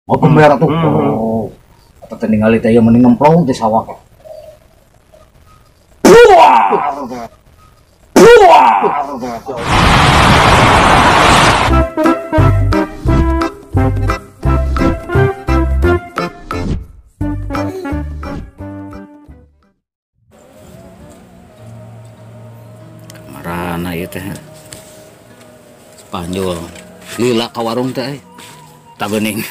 Oh, gemer atuh. Oh. Eta teh ningali teh ieu mending ngemplong di sawah. Buah! Buah! Kamarana ieu teh. Sepanjul. Lila ka warung teh. Tak geuning.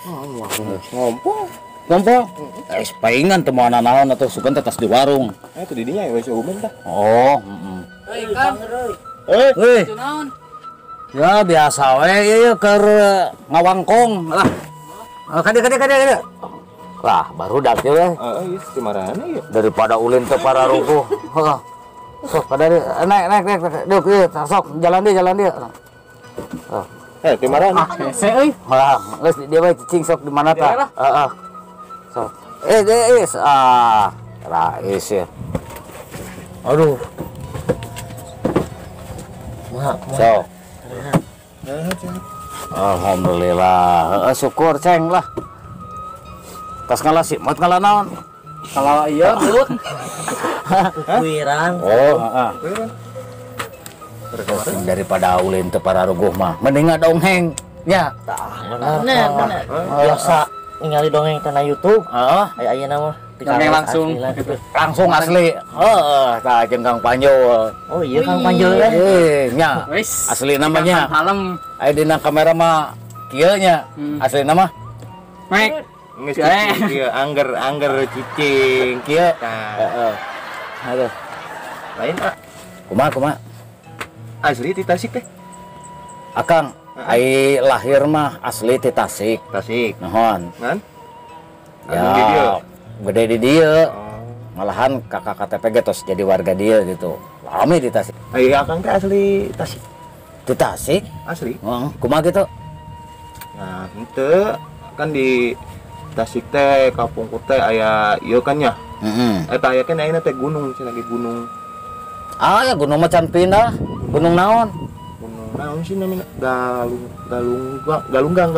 Oh, warung ngompol. Ngompol? Paingan teu moal naon atuh sugan teh tas di warung. Itu di dinya we si umum tah. Oh, heeh. Heuy, Kang. Heuy. Naon? Ya biasa we ieu keur ngawangkong lah. Kade kade kade kade. Lah, baru dak we. Heeh, ieu si marana ieu. Daripada ulin teu pararuguh. Heeh. Sok kade naik naik naik deuk ieu sok jalan deui jalan deui. Heeh. Di mana? Ah, hese euy. Lah, geus dia we cicing sok di mana tah? Heeh. Sok. Ah, rais ya. Aduh. Sok. Alhamdulillah. Heeh, syukur ceng lah. Tas ngalah simot ngalah naon? Kalau iya, belut. Kuirang. Oh, heeh. Daripada ulin teu pararuguh mah mending ngadongheng nya. Tah, bener bener. Biasa ningali dongeng tina YouTube. Heeh. Aya ayeuna mah dongeng langsung gitu. Langsung asli. Heeh, tah jeung Kang Panjul. Oh iya Kang Panjul kan. Nya. Asli namanya. Aya dina kamera mah kieu nya. Asli nama Mek. Geus cicing kieu, angger-angger cicing kieu. Heeh. Aduh. Lain ah. Kumaha kumaha? Asli di Tasik teh. Akang, ai lahir mah asli di Tasik. Tasik. Nuhun. Ngan? Ya, gede di dieu. Oh. Malahan kakak KTP ge tos jadi warga dieu gitu. Lami di Tasik. Ai akang teh asli Tasik. Di Tasik? Asli. Heeh, kumaha gitu? Nah, henteu kan di Tasik teh kapungkur teh aya ieu kan nya. Heeh. Eta aya kan ayeuna teh gunung cenah ge gunung. Ah ya gunung macan pindah. Gunung naon? Gunung naon sih namanya? Galunggang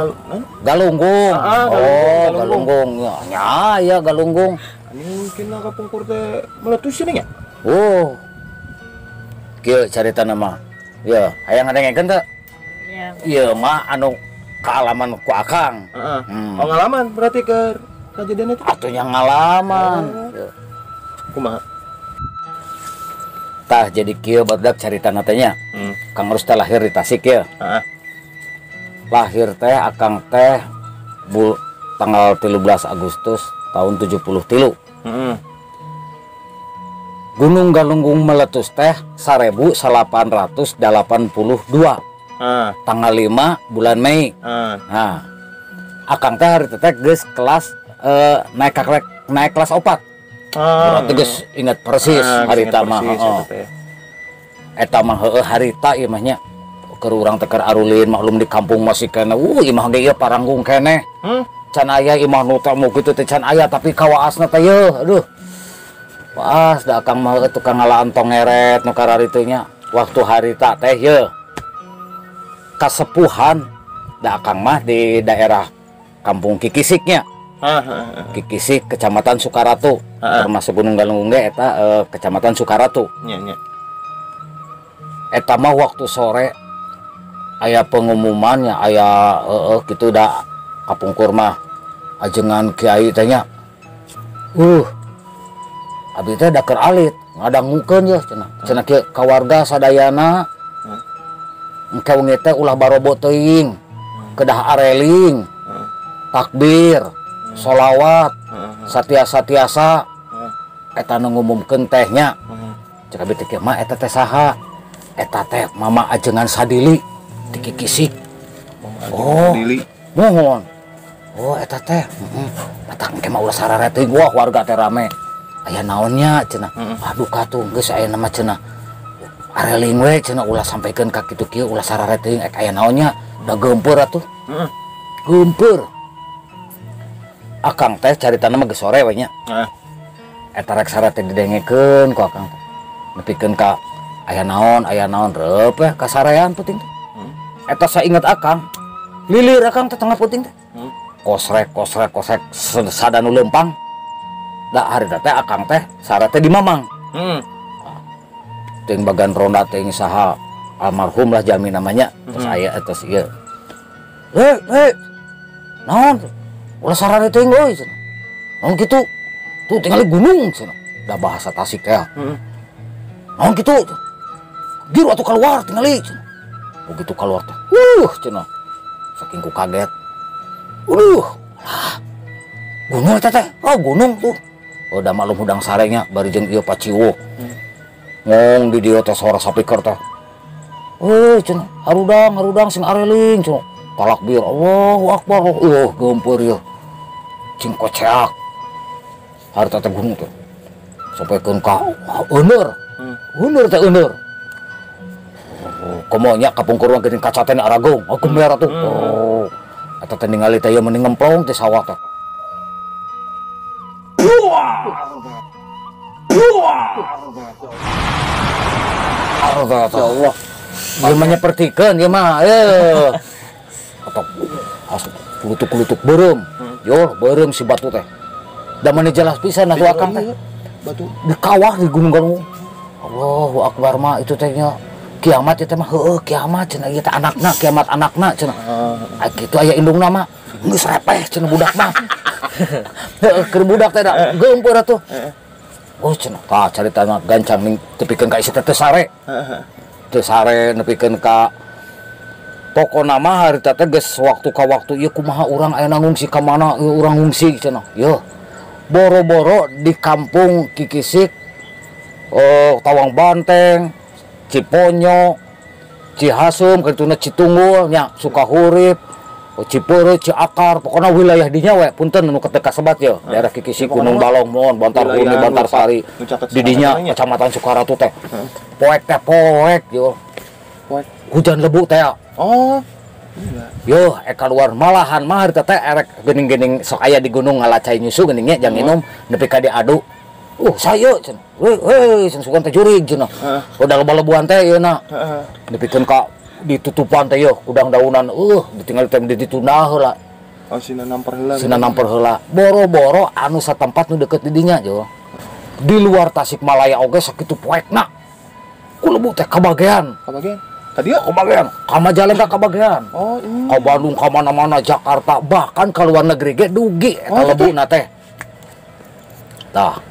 Galunggung. Ah, oh, Galunggung. Ya, ya Galunggung. Ini mungkin lah kapungkur teh meletus sini nya. Oh. Kieu carita nama. Ya, hayang ngadengekeun teu? Iya. Ieu mah anu kaalaman ku Akang. Heeh. Oh, ngalaman berarti ke kejadian itu. Atuh nya ngalaman. Oh. Kumaha? Tah jadi kieu barudak carita teh nya. Kang Rus teh lahir di Tasik ya. Lahir teh Akang teh tanggal 13 Agustus tahun 73. Gunung Galunggung meletus teh 1882. Tanggal 5 bulan Mei. Nah, Akang teh hari teh geus kelas naik kelas 4. Berarti geus ingat persis harita mah. Eta mah heueuh harita ieu mah nya. Keur urang teh keur arulin maklum di kampung masih keneh. Imah ge ieu paranggung keneh. Can aya imah nu teh mu kitu teh can aya tapi kawaasna teh yeuh aduh. Waas da Akang mah tukang ngalaan tongeret nu kararitu nya. Waktu harita teh yeuh. Kasepuhan da Akang mah di daerah Kampung Kikisiknya. Kikisik Kecamatan Sukaratu. Termasuk Gunung Galunggung ge eta Kecamatan Sukaratu. Nya nya. Eta mah waktu sore aya pengumumannya aya kitu da kapungkur mah ajengan kiai teh nya. Abdi teh da keur alit ngadangukeun yeuh cenah. Cenah kieu ka warga sadayana. Engke wengi teh ulah barobo teuing. Kedah areling. Takbir. Solawat, satiasa-tiasa, eta nu ngumumkeun teh nya. Cek abi teh mah eta teh saha? Eta teh Mama Ajengan Sadili di Kikisik. Oh, mohon. Oh, eta teh, heeh. Matak engke mah ulah sarare teuing, wah warga teh rame. Aya naonnya cenah. Aduh katuh geus aya nama cenah. Areling we cenah ulah sampaikeun ka kitu kieu ulah sarare teuing ek aya naonnya. Da geumpeur atuh. Geumpeur. Akang teh caritana mah geus sore we nya. Eta rek sare teh didengekeun ku Akang teh. Nepikeun ka aya naon reup we ka sarean peuting teh. Eta sainget Akang, lilir Akang teh tengah peuting teh. Kosrek kosrek kosrek sada nu leumpang. Da harita teh akang teh sare teh di Mamang. Teuing bagan ronda teuing saha almarhum lah jami namanya terus aya terus ieu. Hei, hei. Naon? Ulah sarare teuing euy cenah. Naon kitu? Tuh tinggal gunung cenah. Da bahasa Tasik teh. Naon kitu? Giru atuh keluar tingali cenah. Begitu keluar teh. Cenah. Saking ku kaget. Lah. Gunung eta teh. Oh, gunung tuh. Oh, da maklum hudang sarenya bari jeung ieu paciwuh. Ngong di dieu teh sora sapiker teh. Cenah, harudang harudang sing areling cenah. Talakbir Allahu Akbar. Geumpeur ieu. Cing koceak. Harita teh gunung teh. Sampaikeun ka euneur. Euneur teh euneur. Komo nya kapungkur mah geuning kaca teh aragung. Gemer atuh. Eta teh ningali teh ieu mending ngemplong teh sawah teh. Ya Allah. Ieu mah nyepertikeun ieu mah. Atau asup kulutuk-kulutuk beureum. Yo, beureum si batu teh. Da mani jelas pisan atuh akang teh. Batu di kawah di gunung Galunggung. Allahu Akbar mah itu teh nya kiamat ieu teh mah heueuh kiamat cenah ieu teh anakna kiamat anakna cenah. Ai kitu aya indungna mah geus repeh cenah budak mah. Heueuh keur budak teh da geumpeur atuh. Oh cenah tah carita mah gancang ning tepikeun ka isi teh teu sare. Teu sare nepikeun ka pokona mah harita teh geus waktu ka waktu ieu kumaha urang ayeuna ngungsi ka mana ieu urang ngungsi cenah. Yeuh. Boro-boro di kampung Kikisik, Tawang Banteng, Ciponyo, Cihasum, kituna Citunggul nya, Sukahurip, Cipeureuy, Ciakar, pokona wilayah dinya we punten nu keteu kasebat ye, daerah Kikisik, Gunung Balong, Mohon, Bantar Huni, Bantarsari, di dinya Kecamatan Sukaratu teh. Poek teh poek yo. Hujan lebu teh. Oh. Yo, keluar malahan mah harita teh erek geuning-geuning sok aya di gunung ngalacai nyusu geuning nya jang minum nepi ka diadu. Sayo cenah. Heuh, cenah sugan teh jurig cenah. Udah loba-lobuan teh ieu na. Nepikeun ka ditutupan teh yeuh kudang daunan. Ditinggal teh ditunda heula. Oh, sina namper heula. Sina namper heula. Boro-boro anu satempat nu deukeut di dinya jo. Di luar Tasikmalaya oge sakitu poekna. Ku lebu teh kabagean. Kabagean. Tadi ya kabagean, ka Majalengka kabagean. Oh, iya. Ka Bandung ka mana-mana Jakarta bahkan ka luar negeri ge dugi eta lebuna teh. Tah.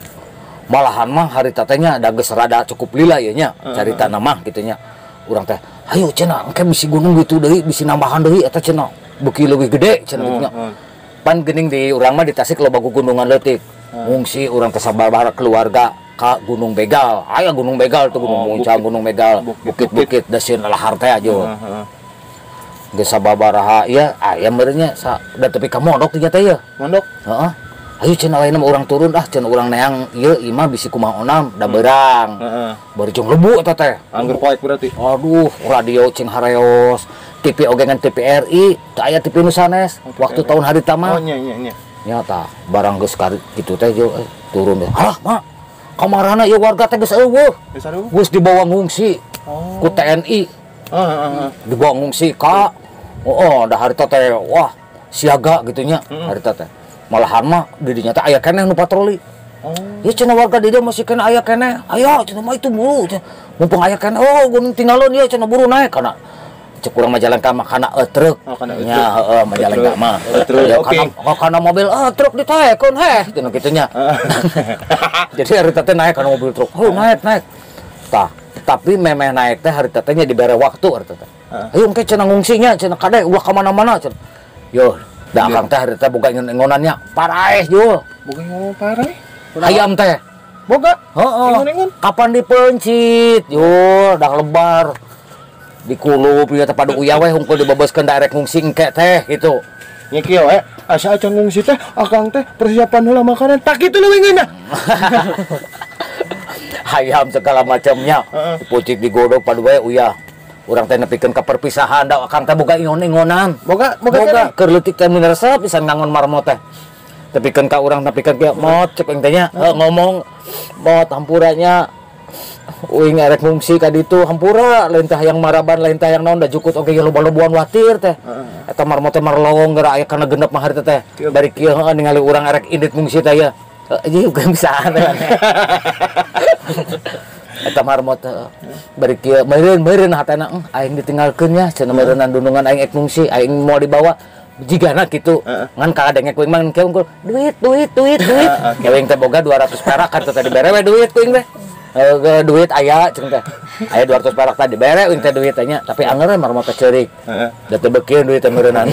Malahan mah harita teh nya da geus rada cukup lila ieu nya caritana mah kitu nya. Urang teh, hayu cenah engke bisi gunung gitu deui, bisi nambahan deui eta cenah. Beuki leuwih gede cenah kitu nya. Pan geuning di urang mah di Tasik loba gunungan leutik. Ngungsi urang teh sababaraha keluarga ka Gunung Begal. Aya Gunung Begal tuh Gunung Muncang, Gunung Begal, bukit-bukit da sieun lahar teh aja. Geus sababaraha ieu aya meureun nya da tepi ka mondok dinya teh ieu. Mondok? Heeh. Ayo cenah ayeuna mah urang turun ah cenah urang neang ieu imah bisi kumaha onam da beurang. Bari jeung lebu eta teh. Angger poek berarti. Aduh, radio cing hareos, TV oge ngan TVRI, teu aya TV nu sanes waktu tahun harita mah. Oh nya nya nya. Nya tah barang geus kitu teh turun deh. Alah, mak. Kamarana ieu warga teh geus eueuh. Geus dibawa ngungsi ku TNI. Dibawa ngungsi ka da harita teh wah siaga gitu nya harita teh. Malahan mah di dinya teh aya keneh nu patroli. Ya cenah warga di dieu masih keneh aya keneh. Ayo cenah mah itu buru cenah. Mumpung aya keneh oh gunung tinggalon ieu cenah buru naik kana cek urang Majalengka mah kana truk. Nya heeh Majalengka mah. Ya kana mobil truk ditaekeun heh cenah kitu nya. Jadi harita teh naik kana mobil truk. Oh naik naik. Tah, tapi memeh naik teh harita teh nya dibere waktu harita teh. Ayo engke cenah ngungsinya cenah kade ulah ka mana-mana cenah. Yo, da akang teh harita boga ingon-ingonannya paraeh jul. Boga ingon paraeh? Hayam teh. Boga? Heeh. Ingon-ingon. Kapan dipencit? Yo, dah lebar. Dikulup ieu teh padu uyah we hungkul dibebeskeun da erek ngungsi engke teh gitu. Nya kieu we, asa acan ngungsi teh akang teh persiapan heula makanan tak kitu leuwih ngeunah. Hayam segala macamnya. Dipucik digodog padu we uyah. Urang teh nepikeun ka perpisahan da akang teh boga ingon-ingonan. Boga boga keur leutik teh mun resep pisan ngangon marmot teh. Tepikeun ka urang nepikeun kieu mot cek aing teh nya ngomong mot hampuranya Uing erek ngungsi ka ditu hampura lain teh hayang maraban lain teh hayang naon da jukut oge loba-lobuan watir teh. Eta marmot teh marlowong geura aya kana genep mah harita teh. Bari kieu heuh ningali urang erek indit ngungsi teh ya. Ieu bisaan teh. Eta marmot bari kieu meureun hatena aing ditinggalkeun nya cenah meureunnan dundungan aing ek ngungsi aing moal dibawa jigana kitu. Ngan kaladenge kuing mah kieu unggul duit duit duit duit. Aing teh boga 200 perak kan teh dibere we duit kuing teh. Duit aya cenah teh. Aya 200 perak tadi bere uing teh duit nya, tapi anger we marmot teh ceurik. Da teu beukieun duit teh meureunnan.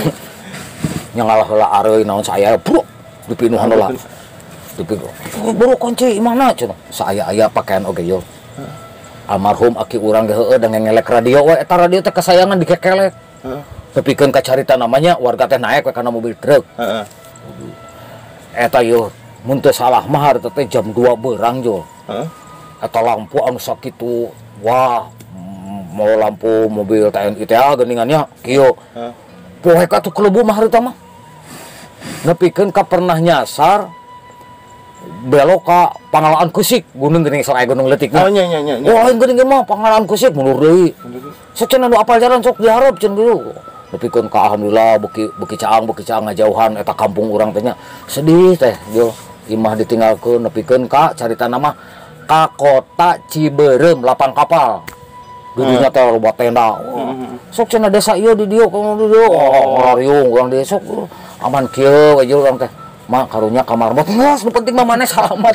Nya ngalah heula areuy naon saaya bruk dipinuhan heula. Dipinuh. Buru kunci imahna cenah. Saaya aya pakaian oge yo. Almarhum aki urang ge heueuh da ngelek radio we eta radio teh kesayangan dikekelek. Heeh. Tepikeun ka carita namanya warga teh naek we kana mobil truk. Heeh. Eta yo mun teu salah mah harita teh jam 2 beurang jo. Heeh. Eta lampu anu sakitu wah mau lampu mobil TNI teh geuningannya kieu. Poek atuh kelebu mah harita mah. Nepikeun ka pernah nyasar belok ka Pangalaan Kusik gunung geuning sok aya gunung leutikna. Oh nya nya nya. Wah lain geuning mah Pangalaan Kusik mundur deui. Sok cenah nu apal jalan sok dihareup cenah dulu. Nepikeun ka alhamdulillah beuki caang ngajauhan eta kampung urang teh nya. Sedih teh yo imah ditinggalkeun nepikeun ka caritana mah ka kota Ciberem lapang kapal. Dudunya teh loba tenda. Sok cenah desa ieu di dieu di dieu. Oh, riung urang di sok aman kieu we urang teh. Mak karunya ka marmot. Geus nu penting mah maneh salamat.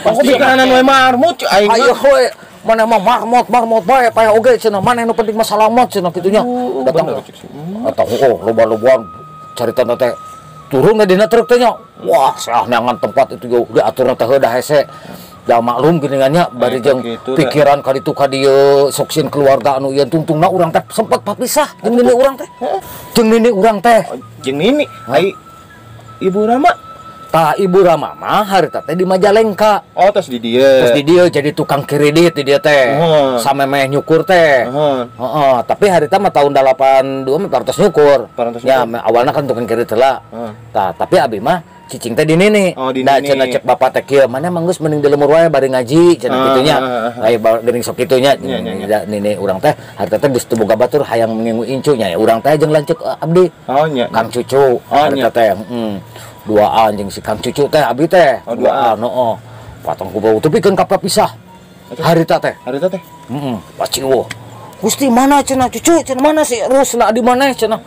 Pasti kanan we marmot aing. Ayo we maneh mah marmot bae paya oge cenah maneh nu penting mah salamat cenah kitu nya. Datang. Eta heuh loba-lobuan carita teh turun dina truk teh nya. Wah, saah neangan tempat itu yo diaturna teh heuh da hese. Da maklum geuningannya bari jeung pikiran ka ditu ka dieu sok sieun keluarga anu ieu tungtungna urang teh sempet papisah jeung nini urang teh. Jeung nini urang teh. Jeung nini ai Ibu Rama. Tah Ibu Rama mah harita teh di Majalengka. Oh, tos di dieu. Tos di dieu jadi tukang kredit di dieu teh. Samemeh nyukur teh. Heeh, tapi harita mah tahun 82 mah parantos nyukur. Ya, awalna kan tukang kredit heula. Tah, tapi abi mah cicing teh di nini. Oh, di nah, nini. Cenah cek bapak teh kieu, mana mah geus mending di lemur wae bari ngaji cenah kitu nya. Ai geuning sok kitu nya. Nini urang teh harita teh geus teu boga batur hayang ngingu incu nya. Urang teh jeung lanceuk abdi. Oh nya. Kang Cucu harita teh. Duaan jeung si Kang Cucu teh abdi teh. Oh, duaan. Heeh. Patong ku bau tepikeun ka papisah. Harita teh. Harita teh. Heeh, paciweuh. Gusti mana cenah cucu cenah mana si Rus na di mana cenah.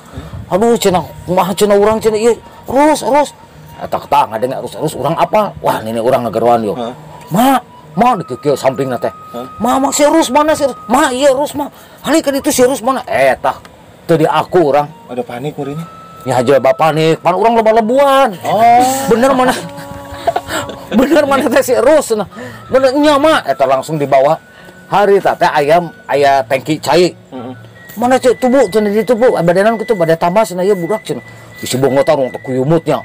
Aduh cenah kumaha cenah urang cenah ieu. Rus Rus. Eta tah ngadengar Rus urang apa? Wah nini urang ngageroan yo. Ma, ma dikieu sampingna teh. Ma, ma si Rus mana si Rus? Ma ieu Rus ma. Hali ka ditu si Rus mana? Tah teu di aku urang. Ada panik meureunnya. Ya aja bapak panik, pan urang loba lebuan. Oh, bener mana? Bener mana teh si Rus nah. Bener nya mah eta langsung dibawa. Harita teh ayam aya tangki cai. Mana ceu tubuh cenah di tubuh badanan kitu bade tambah cenah ieu budak cenah. Bisi bongotan urang teh kuyumutnya.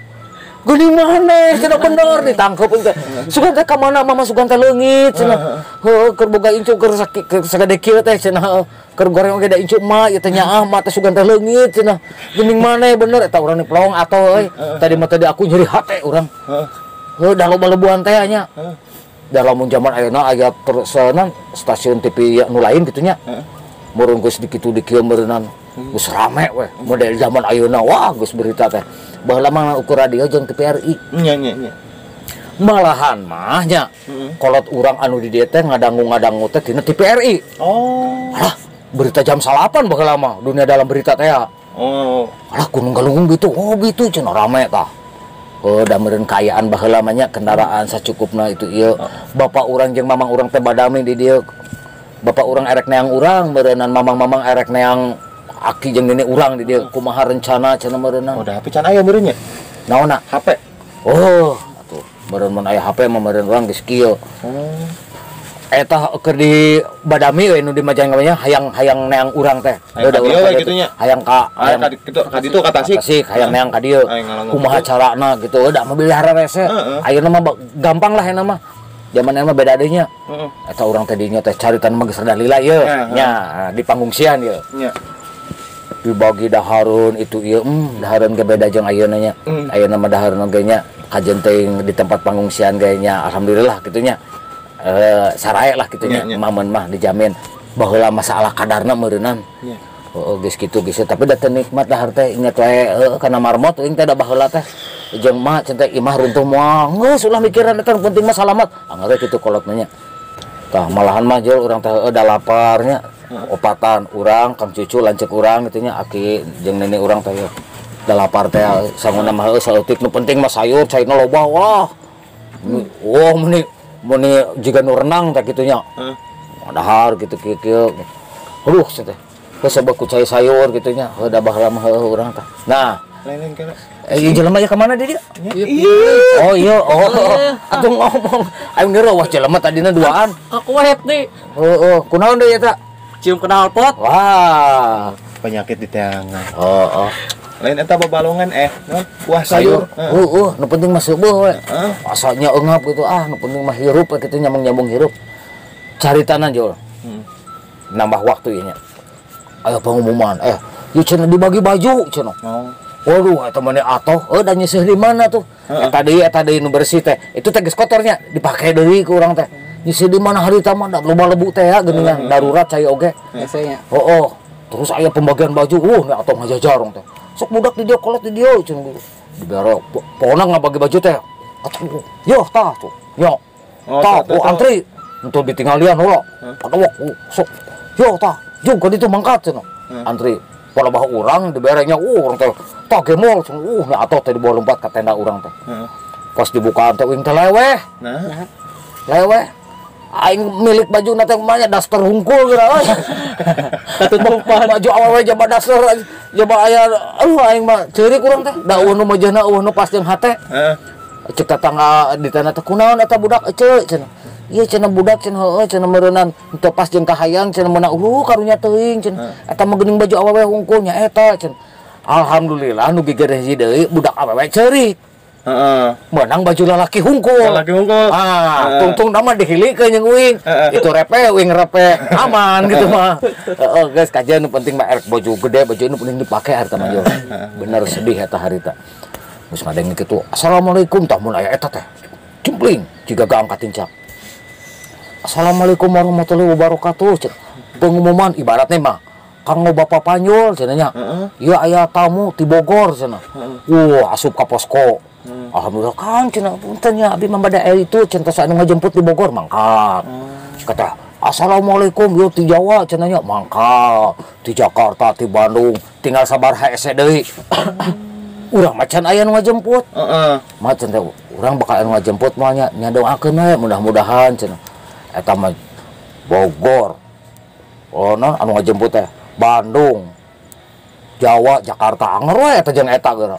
Geuning maneh cenah bener ditangkep teh. Sugan teh ka mana mama sugan teh leungit cenah. Heuh keur boga incu keur sagede kieu teh cenah. Keur goreng oge da incu mah ieu teh nyaah mah teh sugan teh leungit cenah. Geuning maneh bener eta urang dipelong atoh euy. Tadi mah tadi aku nyeri hate urang. Heuh da loba lebuan teh nya. Da lamun jaman ayeuna aya tersenan stasiun TV nu lain kitu nya. Meureun geus dikitu dikieu meureunnan. Geus rame we model zaman ayeuna wah geus berita teh. Baheula mah ukur radio jeung TVRI. Nya nya nya. Malahan mah nya kolot urang anu di dieu teh ngadangu-ngadangu teh tina TVRI. Oh. Alah, berita jam 9 baheula mah dunia dalam berita teh ya. Oh. Alah Gunung Galunggung gitu. Oh gitu cenah rame tah. Oh, da meureun kaayaan baheula mah nya kendaraan sacukupna itu ieu. Bapak urang jeung mamang urang teh badami di dieu. Bapak urang erek neang urang meureunnan mamang-mamang erek neang aki jeung nini urang di dieu kumaha rencana cenah meureunna. Oh, da HP can aya meureun nya. Naonna? HP. Oh, atuh meureun mun aya HP mah meureun urang geus kieu. Eta keur di badami we nu di Majalengka nya hayang neang urang teh. Hayang ka dieu we kitu nya. Hayang ka hayang ka ditu ka Tasik. Tasik hayang neang ka dieu. Kumaha carana gitu da mobil hararese. Ayeuna mah gampang lah ayeuna mah. Zaman ayeuna mah beda deui nya. Eta urang teh dinya teh caritan mah geus rada lila ieu nya di pangungsian ieu. Nya. Dibagi dahareun itu ieu dahareun ge beda jeung ayeuna nya. Ayeuna mah dahareun oge nya kajen teuing di tempat pangungsian ge nya alhamdulillah kitu nya. Sarae lah kitu nya, mamen mah dijamin baheula masalah kadarna meureunnan. Heeh, geus kitu geus tapi da teu nikmat dahar teh inget wae heuh kana marmot uing teh da baheula teh. Jeung mah cenah teh imah runtuh moal. Geus ulah mikiran eta nu penting mah salamat. Anggar we kitu kolot mah nya. Tah malahan mah jol urang teh heueuh da lapar nya. Opatan urang, Kang Cucu lanceuk urang kitu nya, aki jeung nenek urang teh da lapar teh sanguna mah heueuh saeutik nu penting mah sayur caina loba wah. Wah meni meni jiga nu renang teh kitu nya. Dahar gitu kieu-kieu. Aduh cenah teh. Geus sabab ku cai sayur kitu nya, heuh da baheula mah heueuh urang teh. Nah, Lain-lain kena. Ieu jelema ya ka mana deui dia? Oh iya, oh. Atuh ngomong. Aing ngira wah jelema tadina duaan. Kakuet deui. Heeh, kunaon deui eta? Cium knalpot. Wah, Penyakit di teangan. Oh, oh. Lain eta babalongan non kuah sayur. Heeh, nu penting mah seueuh we. Heeh. Asalnya eungap gitu ah, nu penting mah hirup we kitu nyambung-nyambung hirup. Caritana jol. Nambah waktu ieu nya. Aya pengumuman, ieu cenah dibagi baju cenah. Oh. Waduh, eta mah atoh, da nyeuseih di mana tuh? Eta deui nu bersih teh. Itu teh geus kotornya, dipake deui ku urang teh. Nyeuseih di mana harita mah da loba lebu teh ya geuningan darurat cai oge. Biasanya. Heeh. Terus aya pembagian baju, nih atoh ngajajar urang teh. Sok budak di dieu kolot di dieu cenah gitu. Dibere pokona ngabagi baju teh. Atuh, yo tah tuh. Yo. Oh, Tah, tah, tah. antri. Untuk ditinggalian heula. Padawak, sok. Yo tah, jung ka ditu mangkat cenah. Antri. Pola bah urang diberenya, urang teh tah gemol cenah. Nih atoh teh dibawa lompat ka tenda urang teh. Pas dibukaan teh uing teh leweh. Nah. Leweh. Aing milik baju na teh kumaha daster hungkul geura euy. Katutupan. Baju awewe jaba daster jaba aya aduh aing mah ceurik urang teh. Da eueuh nu mejeuhna eueuh nu pas jeung hate. Heeh. Cek tetangga di tanah teh kunaon eta budak ece cenah. Ieu cenah budak cenah heueuh cenah meureunnan teu pas jeung kahayang cenah meunang karunya teuing cenah. Eta mah geuning baju awewe hungkul nya eta cenah. Alhamdulillah nu giger hiji deui budak awewe ceurik. Heeh. Menang baju lalaki hungkul. Lalaki hungkul. Ah, tungtung nama dihilikeun jeung uing. Itu repe uing repe aman gitu mah. Heeh, geus kajian nu penting mah erek baju gede, baju nu penting dipake harta mah jauh. Bener sedih eta harita. Geus ngadenge kitu. Assalamualaikum tah mun aya eta teh. Cempling jiga gaangkat tincak. Assalamualaikum warahmatullahi wabarakatuh. Cek. Pengumuman ibaratnya mah kanggo Bapak Panjul cenah nya. Ieu aya tamu ti Bogor cenah. Wah, asup ka posko. Alhamdulillah kan cenah punten nya abdi mah bade aya itu cenah tos anu ngajemput di Bogor mangkat. Kata Assalamualaikum yo ti Jawa cenah nya mangkat, ti Jakarta, ti Bandung, tinggal sabar hese deui. Urang macan aya nu ngajemput. Heeh. Macan teh urang bakal anu ngajemput mah nya nya doakeun we mudah-mudahan cenah. Eta mah Bogor. Oh non anu ngajemput teh Bandung, Jawa, Jakarta anger we eta jeung eta geura.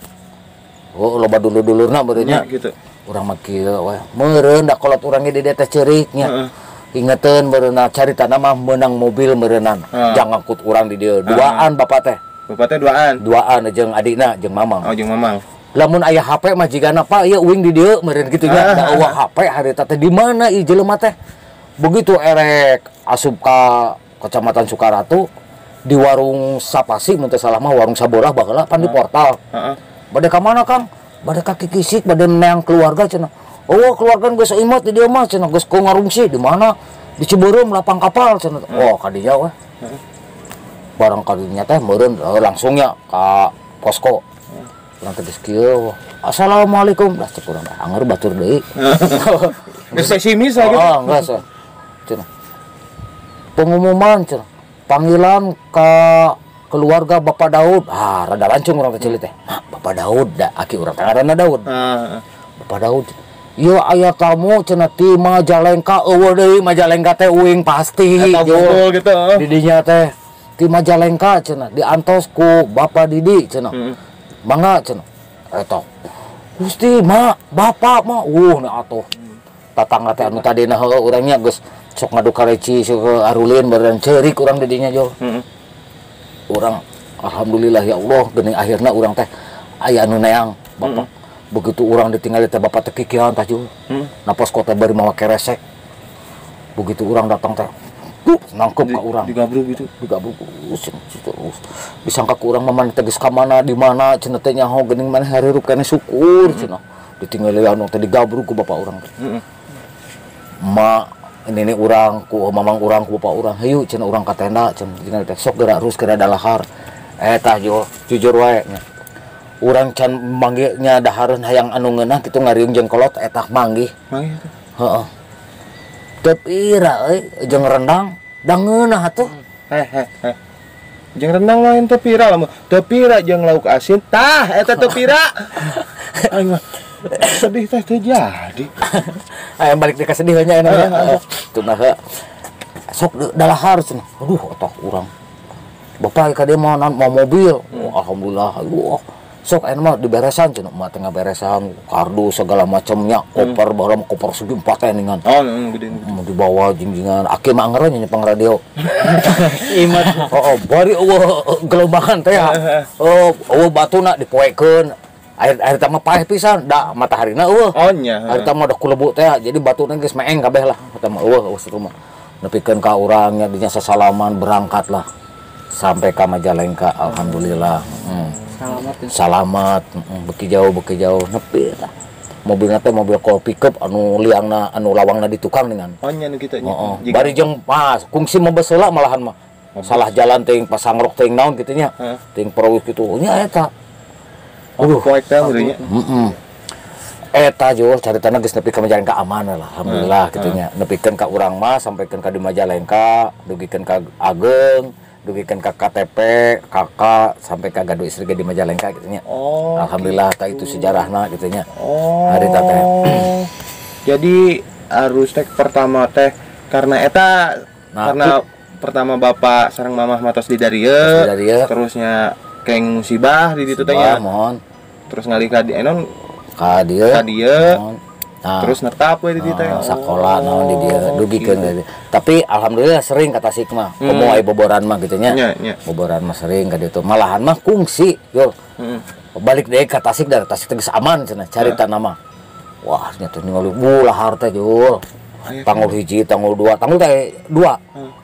Oh loba dulur-dulurna meureun nya. Nya gitu. Urang mah kieu we. Meureun da kolot urang ge di dieu teh ceurik nya. Ingeteun meureunna caritana mah meunang mobil meureunan. Jang ngangkut urang di dieu. Duaan bapak teh. Bapak teh duaan. Duaan jeung adikna jeung mamang. Oh jeung mamang. Lamun aya HP mah jigana Pak ieu uing di dieu meureun kitu nya. Da eueuh HP harita teh di mana ieu jelema teh. Begitu erek asup ka Kecamatan Sukaratu di warung Sapasi mun teu salah mah warung Saborah baheula pan di portal. Heeh. Bade ka mana Kang? Bade ka Kikisik, bade neang keluarga cenah. Oh, keluarga geus imot di dieu mah cenah, geus ku ngarungsi di mana? Di Cibeureum lapang kapal cenah. Oh, ka dinya we. Barang ka dinya teh meureun langsungnya ka posko. Urang teh geus kieu. Assalamualaikum. Lah cek urang anger batur deui. Geus pesimis lah gitu. Oh, geus. Cenah. Pengumuman cenah. Panggilan ke keluarga Bapak Daud. Ah, rada lancung urang teh ceuli teh. Hah, Bapak Daud da aki urang teh ngaranna Daud. Bapak Daud. Ieu aya tamu cenah ti Majalengka eueuh deui Majalengka teh uing pasti. Eta betul gitu. Di dinya teh ti Majalengka cenah diantos ku Bapak Didi cenah. Mangga cenah. Eta. Gusti, mak, bapak mah nih atuh. Tatangga teh anu tadina heueuh urang nya geus sok ngadu kareci sok arulin beureun ceurik urang di dinya jol. Urang alhamdulillah ya Allah geuning akhirna urang teh aya anu neang bapak. Begitu urang ditinggali teh bapak teh kikian tah jul. Na posko teh bari mawa keresek. Begitu urang datang teh nangkep ka urang. Digabruk gitu. Digabruk terus. Disangka ku urang mah maneh teh geus ka mana di mana cenah teh nyaho geuning maneh harirup keneh syukur cenah. Ditinggali anu teh digabruk ku bapak urang teh. Ma nini urang, ku mamang urang, ku bapak urang, hayu cenah urang ka tenda cenah tinggal teh sok geura arus geura dalahar. Tah jujur wae nya. Urang can manggih nya dahareun hayang anu ngeunah kitu ngariung jeung kolot eta manggih. Manggih teh. Heeh. Teu pira euy jeung rendang da ngeunah atuh. Heh. Jeung rendang lain teu pira lamun teu pira jeung lauk asin tah eta teu pira. Aing mah sedih teh teu jadi. Aya balik deui ka sedih nya nya. Tunah sok dalahar cenah. Aduh atuh urang. Bapak ka dieu mah mau mobil. Oh, alhamdulillah. Aduh. Sok aya mah diberesan cenah mah tengah beresan kardus segala macamnya koper baheula mah koper segi empat teh ningan. Oh, gede. Mau dibawa jingjingan aki mah angeureun nya nyepeng radio. Imat. Oh, bari eueuh gelombangan teh ya. Oh, eueuh batuna dipoekeun. Air teh mah paeh pisan, da mataharina eueuh. Oh nya. Air teh mah da kulebu teh, jadi batuna geus meeng kabeh lah. Eta mah eueuh eueuh mah. Nepikeun ka urang nya dinya sasalaman berangkat lah. Sampai ka Majalengka alhamdulillah. Selamat ya. Selamat, beki jauh nepi lah. Mobilna teh mobil kol pickup anu liangna anu lawangna di tukang dengan. Oh nya nu kitu nya. Heeh. Bari jeung pas kungsi mah malahan mah. Salah jalan teuing pasangrok teuing naon kitu nya. Teuing perawis kitu nya eta. Aduh, poek teh nya. Heeh. Eta jul caritana geus nepi ka Majalengka aman lah alhamdulillah kitu nya. Nepikeun ka urang mah sampikeun ka di Majalengka, dugikeun ka Ageng, dugikeun ka KTP, kakak sampai ka gaduh istri ge di Majalengka gitu nya. Oh. Alhamdulillah tah itu sejarahna gitu nya. Oh. Harita teh. Jadi arus teh pertama teh karena eta nah, karena pertama bapak sareng mamah matos di darieu, terusnya keng musibah di ditu teh nya. Mohon. Terus ngalih ka di enon ka dieu. Ka dieu. Nah, terus netap we di dieu teh. Sakola naon di dieu dugikeun ka dieu. Tapi alhamdulillah sering ka Tasik mah. Komo aya boboran mah gitu nya. Boboran mah sering ka ditu. Malahan mah kungsi yo. Balik deui ka Tasik da Tasik teh geus aman cenah carita nama. Wah nya teh ningali lahar teh jul. Tanggul hiji, tanggul dua, tanggul teh dua.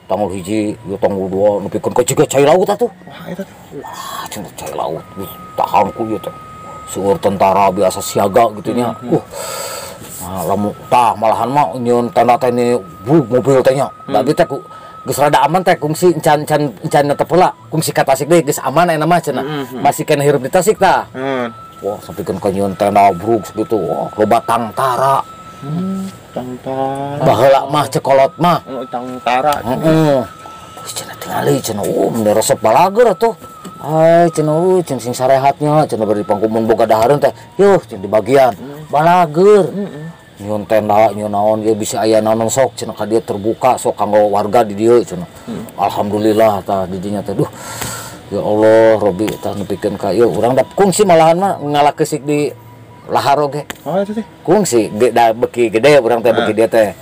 Tanggul hiji, yo tanggul dua nepikeun ka jiga cai laut atuh. Wah eta teh. Wah cenah cai laut. Tahan ku ieu teh. Seueur tentara biasa siaga gitu nya. Nah, lamun tah malahan mah nyieun tenda teh ni mobil teh nya. Da abdi teh geus rada aman teh kungsi encan netep heula. Kungsi ka Tasik deui geus aman ayeuna mah cenah. Masih keneh hirup di Tasik tah. Wah, sampikeun ka nyieun tenda bruk gitu. Wah, loba tangtara. Tangtara. Baheula mah cekolot mah. Tangtara. Heeh. Cenah tingali cenah, meni resep balager atuh. Ai cenah cenah sing sarehatnya cenah bari pangkumun boga dahareun teh. Yuh cenah di bagian balager. Nyieun tenda nyieun naon ge bisa aya naon sok cenah ka dieu terbuka sok kanggo warga di dieu cenah. Alhamdulillah tah di dinya teh duh. Ya Allah Robi tah nepikeun ka ieu urang da kungsi malahan mah ngalakeusik di lahar oge. Oh eta teh. Kungsi da beki gede urang teh beki dieu teh.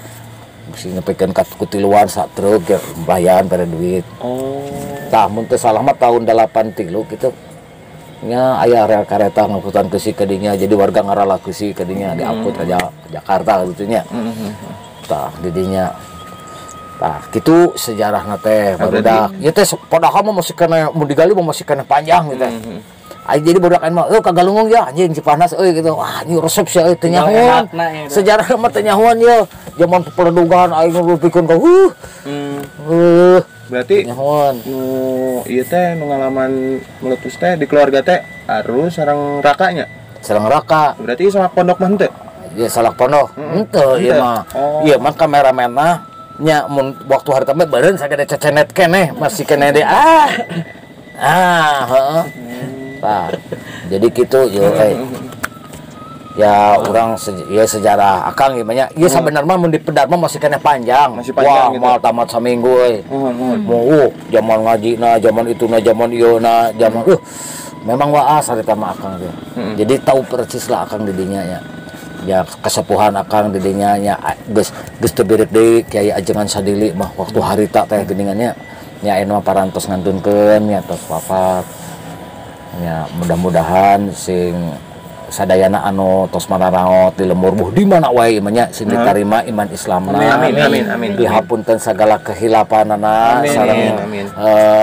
Bisi nepikeun ka kutiluan sak truk ge bayaran pada duit. Oh. Tah mun teu salah mah tahun 83 gitu. Nya aya rel kareta ngangkutan keusik ka dinya jadi warga ngarala keusik ka dinya diangkut ka Jakarta gitu nya. Tah di dinya. Tah kitu sejarahna teh barudak. Ieu teh padahal mah masih keneh mun digali mah masih keneh panjang gitu teh. Ai jadi budak aing mah ka Galunggung ya anjing Cipanas euy gitu. Wah anjing resep sia euy teu nyahoan. Sejarah mah teu nyahoan ye. Zaman pepeledugan aing lupikeun ka Berarti nyahoan. Nu ieu teh nu ngalaman meletus teh di keluarga teh arus sareng rakanya. Sareng raka. Berarti salak pondok mah henteu? Ya salak pondok. Henteu ieu mah. Ieu mah kameramen mah nya mun waktu hari teh beureun sagede cecenet keneh masih keneh deui. Heeh. Nah, jadi gitu yo ya orang ya sejarah akang gimana ya sebenarnya mun di pedar mah masih keneh panjang. Masih panjang. Wah, gitu. Mal tamat saminggu euy. Mau zaman ngaji na, zaman itu na, zaman ieu na, zaman memang waas harita mah akang teh. Jadi tahu persis lah akang didinya ya. Ya kesepuhan akang didinya nya geus geus teu bireuk deui Kiai Ajengan Sadili mah waktu harita teh geuningannya nya ayeuna mah parantos ngantunkeun nya tos wafat. Ya mudah-mudahan sing sadayana anu tos manaraot di lembur buh di mana wae imannya sing ditarima iman Islamna. Amin amin amin. Dihapunten sagala kehilapanana sareng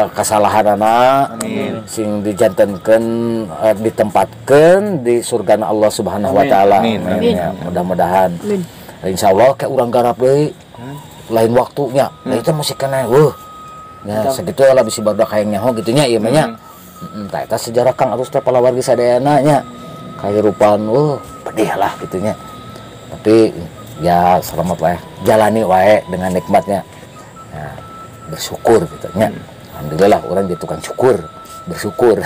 kesalahanana. Amin. Sing dijantenkeun ditempatkeun di surgana Allah Subhanahu wa taala. Amin. Ya, mudah-mudahan. Insyaallah kayak urang garap deui. Lain waktunya. Nah, itu masih kena weuh. Ya, segitu lah bisi barudak hayang nyaho gitu nya ieu mah nya. Heeh, tah eta sejarah Kang Arus teh palawargi sadayana nya. Kahirupan weuh pedih lah gitu nya. Tapi ya selamat lah ya. Jalani wae dengan nikmatnya. Ya, bersyukur gitu nya. Alhamdulillah orang jadi tukang syukur, bersyukur.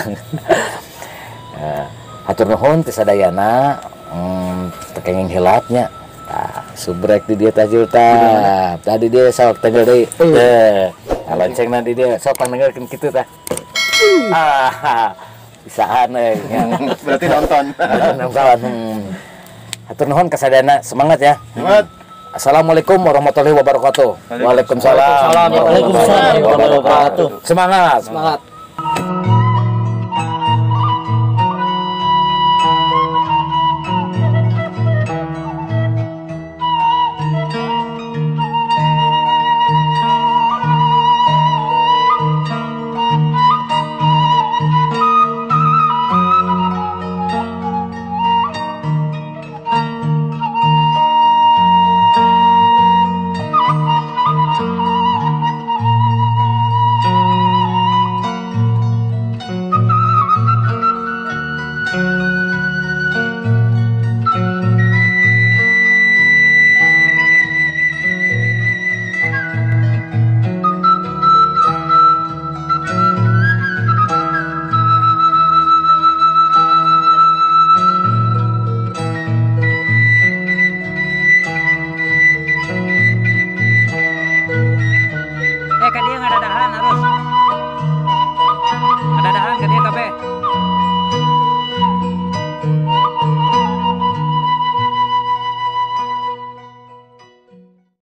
Ya, hatur nuhun ti sadayana, teu kenging hilapnya. Tah, subrek di dia tajil tah. Tadi dia sok tenggel deui. Teh. Nah, loncengna di dia sok pangdengarkeun kitu tah. Ah, bisaan euy nya. Berarti nonton. Nonton. Hatur nuhun kasadayana, semangat ya. Semangat. Assalamualaikum warahmatullahi wabarakatuh. Waalaikumsalam. Waalaikumsalam warahmatullahi wabarakatuh. Semangat. Semangat.